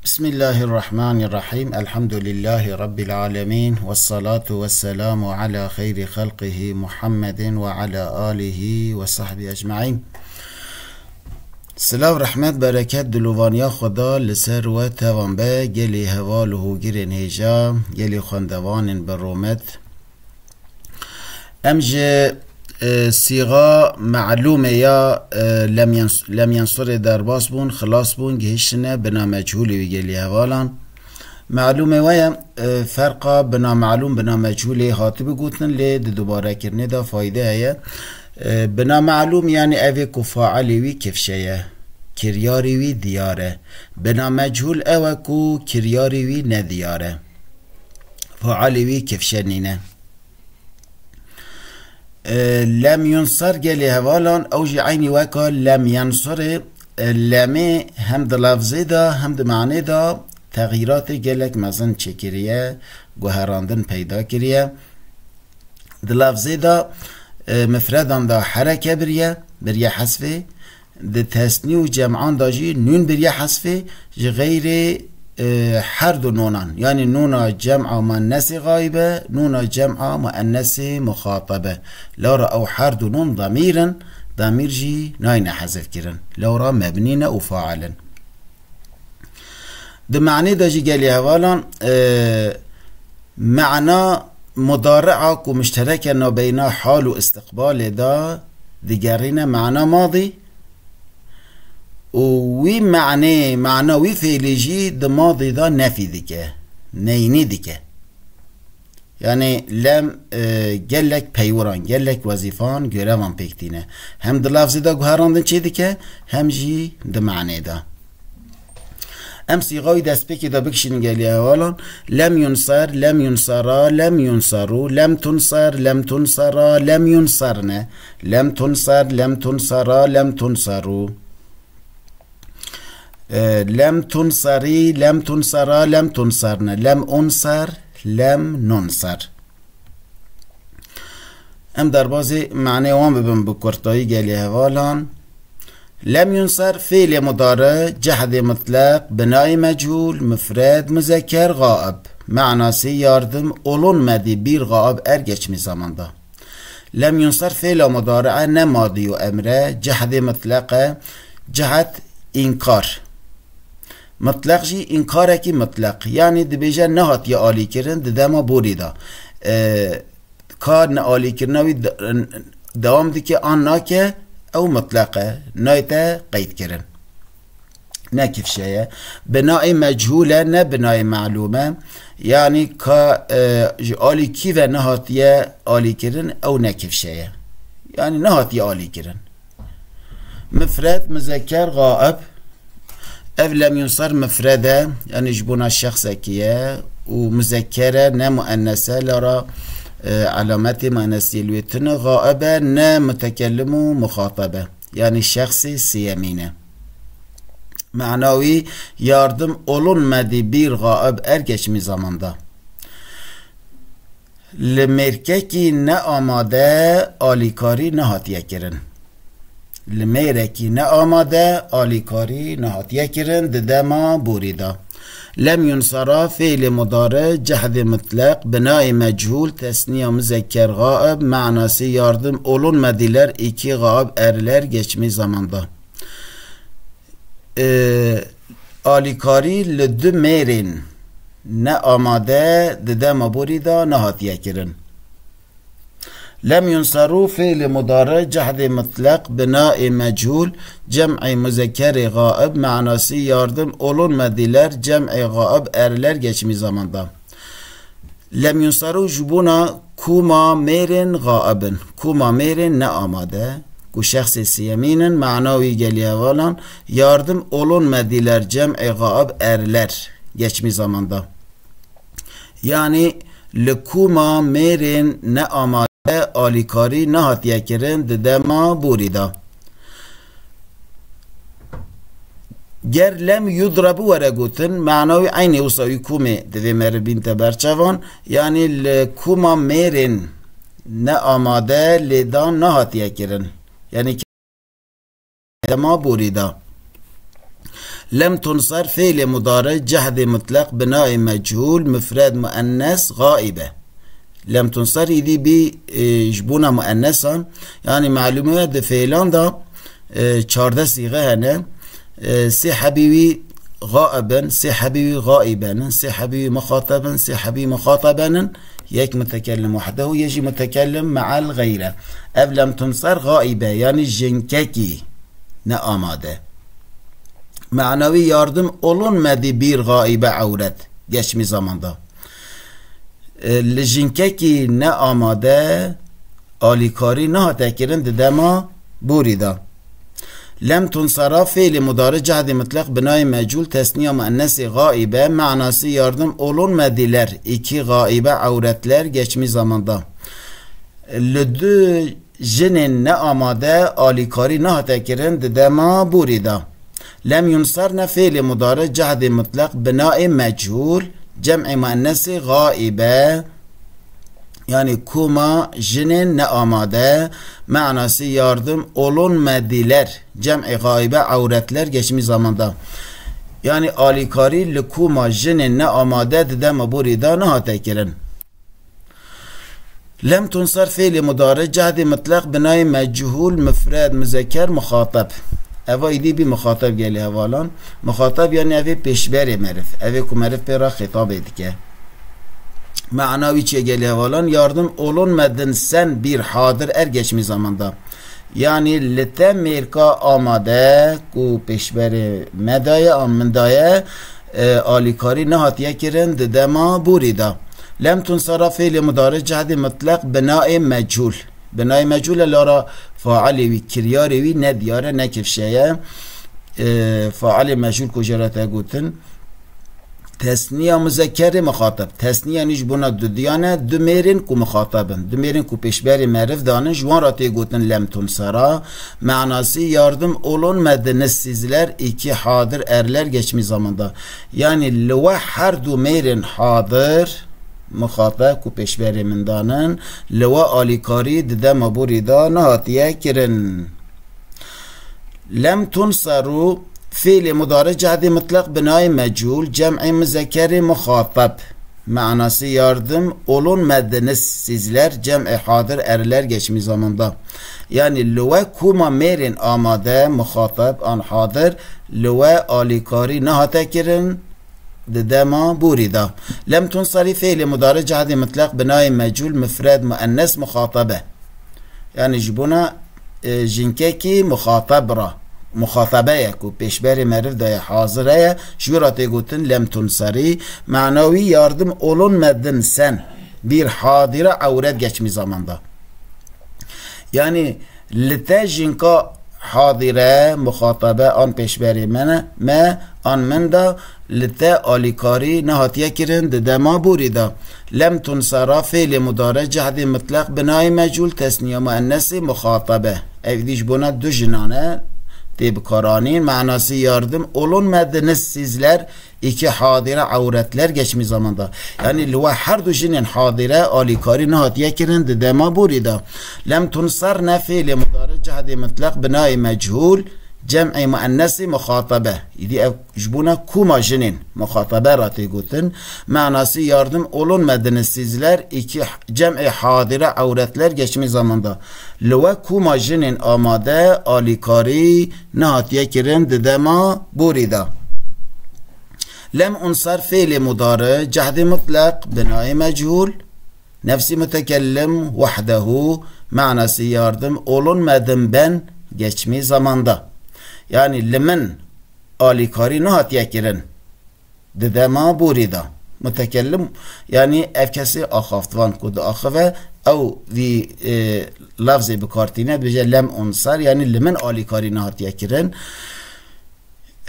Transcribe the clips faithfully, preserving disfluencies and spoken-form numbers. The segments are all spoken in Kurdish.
بسم الله الرحمن الرحيم. الحمد لله رب العالمين. والصلاة والسلام على خير خلقه محمد وعلى آله وصحبه أجمعين. Silav, rehmet, bereket, dilovaniya Xweda li ser we tevan be, gelî heval û hogirên hêja, gelî xwendevanên bi rûmet. Em ji, e, sîxa melûmê ya, e, lem yens-, lem yensurê derbas bûn, xilas bûn, gihiştine bina mechûlê wî gelî hevalan. Melûmê we ye, e, ferqa bina melûm, bina mechûlê hatibi gotin, lê di dubarekirinê de fayde heye. E, bina melûm, yanî ev ê ku failê wî kifşe ye, kiryarê wî diyar e. Bina mechûl ew e ku kiryarê wî nediyar e. Failê wî kifşe nîne. E, lem yunsar gelê hevalan, ew jî eynî weka lem yensurê, e, lemê hem di lafzê de hem di manê de texyîratê gelek mezin çêkiriye, guherandin peyda kiriye. Di lafzê de, e, mifredan de hereke biriye, biriye hesfê. Di tesnî û cem'an de jî nûn biriye hesfê, ji xeyrê, e, her du nûnan. Yanî nûna cem'a muennesê xayibe, nûna cem'a muennesê muxatabe. Lewra ew her du nûn demîr in, demîr jî nayne hezf kirin. Lewra mebnî ne û fail in. Di manê de jî gelî hevalan, e, mana mudari'a ku muştereke nabeyna hal û istiqbalê de digerîne mana madî û wî manê, mana wî fêlî jî di madî de nefî dike, neynî dike. Yanî lem, e, gelek peywiran, gelek wezîfan, görevan pêk tîne. Hem di lafzê de guherandin çê dike, hem jî di manê de. Em sîxayî destpêkê de bikişînin gelî hevalan. Lem yunsar, lem yunsara, lem yunsaru, lem tunsar, lem tunsara, lem yunsarne, lem tunsar, lem tunsara, lem tunsaru. E, lem tunsari, lem tunsara, lem tunsarne, lem unsar, lem nunsar. Em derbazê manê wan bibin bi kurtayî gelê hevalan. Lem yunsar, fêlê mudari, cehdê mutleq, binayê mechûl, mufred, muzekker, gaib. Manasê yardım olunmadı bir gaib er geçmiş zamanda. Lem yunsar fêla mudari'e ne madî û emre, cehedê mitleq e, cehed înkar. Mitleq jî înkarekî mitleq. Yanî dibêje nehatiye alîkirin di dema borî de. E, ka nealîkirina wî de-, dewam dike an nake, ew mitleq e. Nayte qeydkirin. Ne kifşe ye. Binayê mechûl e, ne binayê melûm e. Yanî ka, e, ji alî kî ve nehatiye alîkirin, ew ne kifşe ye. Yanî nehatiye alîkirin. Mifred, muzekker, gaib. Ev lem yunsar mifred e, yanî ji bona şexsekî ye û muzekker e, ne muennes e, lara, e, alametê muennesiyê li wê tune, gaib e, ne mutekellim û muxatab e. Yanî şexsê sêyemîn e. Mana wî, yardım olunmadı bir gaib er geçmiş zamanda. Li mêrkekî neamade alîkarî nehatiye kirin. Li mêrekî neamade alîkarî nehatiye kirin di dema borî de. Lem yunsara, fêlê mudari, cehdê mutleq, binayê mechûl, tesniya muzekker gaib, manasê yardım olunmadılar iki gaib erler geçmiş zamanda. E, alîkarî li du mêrên neamade di dema borî de nehatiye kirin. Lem yunsaru, fêlê mudari, cehdê mutleq, binayê mechûl, cem'ê muzekkerê gaib, manasî yardım olunmadılar, cem'ê gaib erler geçmiş zamanda. Lem yunsaru ji bona kûma mêrên gaib in. Kûma mêrên neamade, ku şexsê siyemîn in, mana wî gelî hevalan, yardım olunmadılar, cem'ê gaib erler geçmiş zamanda. Yanî li kûma mêrên neamade alîkarî nehatiye kirin di dema borî de. Ger lem yudrebu were gotin, mana wî eynî wisa wî kûmê divê me re bînte ber çavan, yanî li kûma mêrên neamade lêdan nehatiye kirin. Yanî dema borî de. Lem tunsar fiilê mudari cehdê mutlaq binayê mechûl mufred muennes gaîbe. Lem tunsar îdî bî, e, ji bona muennesan, yanî melûm e di fiilan de, e, çardeh sîxe hene. E, sê hebî wî gaib in, sê hebî wî gaîben in, sê hebî wî muxatab in, sê hebî muxataben in, yek mutekellim wahdehu, yek jî mutekellim me'el xeyre. Ev lem tunsar gaîbe, yanî jinkekî ne amade. Mena wî yardim olunmedi bir gaîbe ewret geçmiş zamanda. E, li jinkekî ne amade alîkarî nehate kirin di dema borî de. Lem tunsara fiilê mudari cehdê mutlaq binayê mecûl tesniya muennesê gaîbe, manası yardım olunmediler iki gaîbe ewretler geçmiş zamanda. Li du jinên neamade alîkarî nehate kirin di dema borî de. Lem yunsarne fiilê mudari cehdê mutlaq binayê mechûl cem'ê muennesê gaîbe, yanî koma jinên neamade, manası yardım olunmediler cem'ê gaîbe ewretler geçmiş zamanda. Yanî alîkarî li koma jinên neamade di dema borî de nehate kirin. Lem tunsar fiilê mudari cehdê mutlaq binayê mechûl mufred muzeker muxatab. Eva îdî bî muxatab gelî hevalan. Muxatab yanî evê pêşberê meriv. Evê ku meriv pê re xîtabê dike. Mena wî çi ye gelî hevalan? Yardım olunmedin sen bir hadir er geçmiş zamanda. Yanî li te mêrka amade ku pêşberê me daye, an min daye, e, alîkarî nehatiye kirin di dema borî de. Lem tunsara fiilê mudari cehdê mutlaq binayê mechûl. Binayê mechûl e, lara failê wî, kiryarê wî ne diyar e, ne kifşe ye. E, failê mechûl ku jê re te gotin. Tesniya muzekerê muxatab. Tesniya nî ji bona dudiyan e, du mêrên ku muxatab in. Du mêrên ku pêşberê meriv danin, ji wan re tê gotin lem tunsara. Manası yardım olunmediniz sizler iki hadir erler geçmiş zamanda. Yanî li we her du mêrên hadir, muxatab ku pêşberê min danin, li we alîkarî di dema borî de nehatiye kirin. Lem tunsaru fiilê mudari cehdê mutlaq binayê mechûl cem'ê muzekerê muxatab. Manası yardım olunmediniz sizler cem'ê hadir erler geçmiş zamanda. Yanî li we koma mêrên amade, muxatab an hadir, li we alîkarî nehate kirin di dema borî de. Lem tunsarî fiilê mudari cehdê mutlaq binayê mechûl mufred muennes muxatabe. Yanî ji bona, e, jinkekî muxatab re. Muxatabe ye ku pêşberê meriv de ye, hazire ye. Ji wî re tê gotin lem tunsarî. Mena wî yardım olunmedin sen bir hadire ewret geçmiş zamanda. Yanî li te jinka hadire, muxatabe an pêşberê me ne, me an min de li te alîkarî nehatiye kirin di dema borî de. Lem tunsara fiilê mudari cehdê mutlaq binayê mechûl tesniya muennesê muxatabe. Ev dî ji bona du jinan e tê bikaranîn. Manası yardım olunmediniz sizler iki hadire ewretler geçmiş zamanda. Yanî li we her du jinên hadire alîkarî nehatiye kirin di dema borî de. Lem tunsar ne fiilê mudari cehdê mutlaq binayê mechûl cem'ê muennesê muxatabe. Îdî ev ji bona koma jinên muxatabe re tê gotin. Manası yardım olunmediniz sizler iki cem'ê hadire ewretler geçmiş zamanda. Li we koma jinên amade alîkarî nehatiye kirin di dema borî de. Lem unsar fiilê mudari cehdê mutlaq binayê mechûl nefsî mutekellim wahdehu manası yardım olunmedim ben geçmiş zamanda. Yanî li min alîkarî nehatiye kirin di dema borî de. Mutekellim, yanî ev kesê axaftvan ku diaxive, ew vî, e, lafzê bikartîne, dibêje lem unsar, yanî li min alîkarî nehatiye kirin.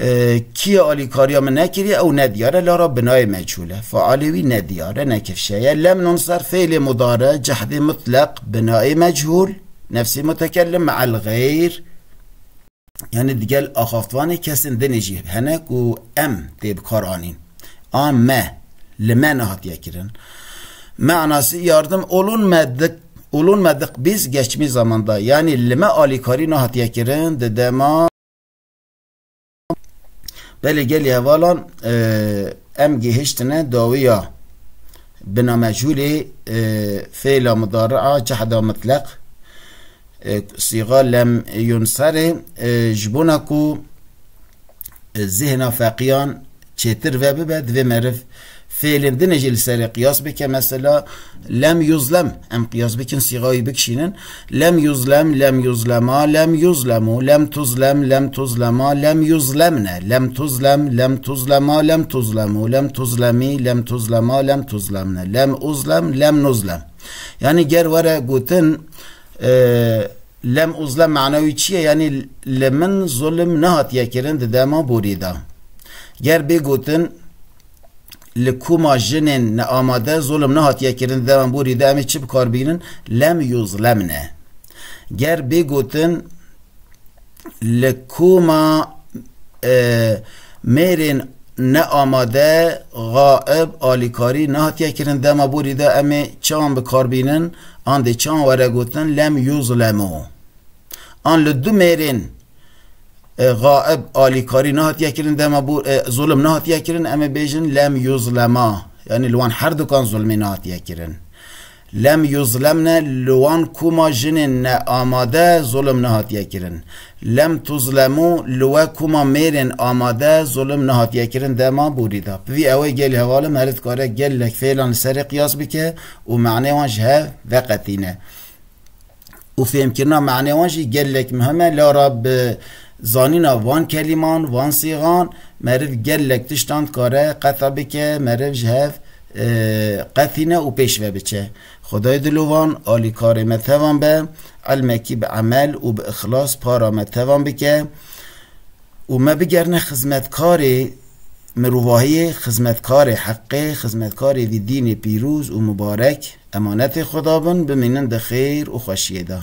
E, kî alîkariya min nekiriye, ew nediyar e, lara binayê mechûl e. Failê wî nediyar e, nekifşe ye. Lem nunsar fiilê mudari cehdê mutlaq binayê mechûl, nefsî mutekellim me'el xeyr. Yanî digel axaftvanê kesên dinê jî hene ku em tê bi kar anîn. A me, li me nehatiye kirin. Manası yardım olunmedik, olunmedik biz geçmiş zamanda. Yanî li me alîkarî nehatiye kirin di dema Belê gelî hevalan, e, em gihiştine dawiya binamecûlê, e, fêla mudari'a cehda mutleq, e, sîxa lem yunserê, e, ji bona ku, e, zihna feqiyan çêtir vebibe, divê meriv fêlên din jî li serê qiyas bike. Mesela, lem yuzlem, em qiyas bikin, sîxa wî bikişînin. Lem yuzlem, lem yuzlema, lem yuzlemu, lem tuzlem, lem tuzlema, lem yuzlemne, lem tuzlem, lem tuzlema, lem tuzlemu, lem tuzlemî, lem tuzlema, lem tuzlemne, lem uzlem, lem nuzlem. Yanî ger were gotin, e, lem uzlem mana wî çi ye? Yanî li min zulm nehatiye kirin di dema borî de. Ger bê gotin, li koma jinên neamade zulm nehatiye kirin di dema borî de, em ê çi bi kar bînin? Lem yuzlemne. Ger bê gotin, li koma, e, mêrên neamade, xaib, alîkarî nehatiye kirin dema borî de, em ê çawan bi kar bînin? An dê çawan were gotin? Lem yuzlemu. An li du mêrên, e, xaib, alîkarî nehatiye kirin dema bo-, e, zulm nehatiye kirin, em ê bêjin lem yuzlema. Yanî li wan herdukan zulmê nehatiye kirin. Lem yuzlemne, li wan koma jinên neamade zulm nehatiye kirin. Lem tuzlemu, li we koma mêrên amade zulm nehatiye kirin dema borî de. Bi vî ewê gelî hevalê meriv dikare gelek fêlan li serê qiyas bike û manê wan ji hev veqetîne. Û fêhmkirina manê wan jî gelek muhim e. Lara bi zanîna van kelîman, van sîxan, meriv gelek tiştan dikare qeta bike, meriv ji hev, e, qetîne û pêş ve biçe. Xwedayê dilovan, alîkarê me tevan be, ilmekî bi emel û bi ixlas para me tevan bike û me bigerine xizmetkarê mirovahiyê, xizmetkarê heqê, xizmetkarê vî dînê pîroz û mubarek. Emanetê Xweda bin, bimînin di xêr û xweşiyê de.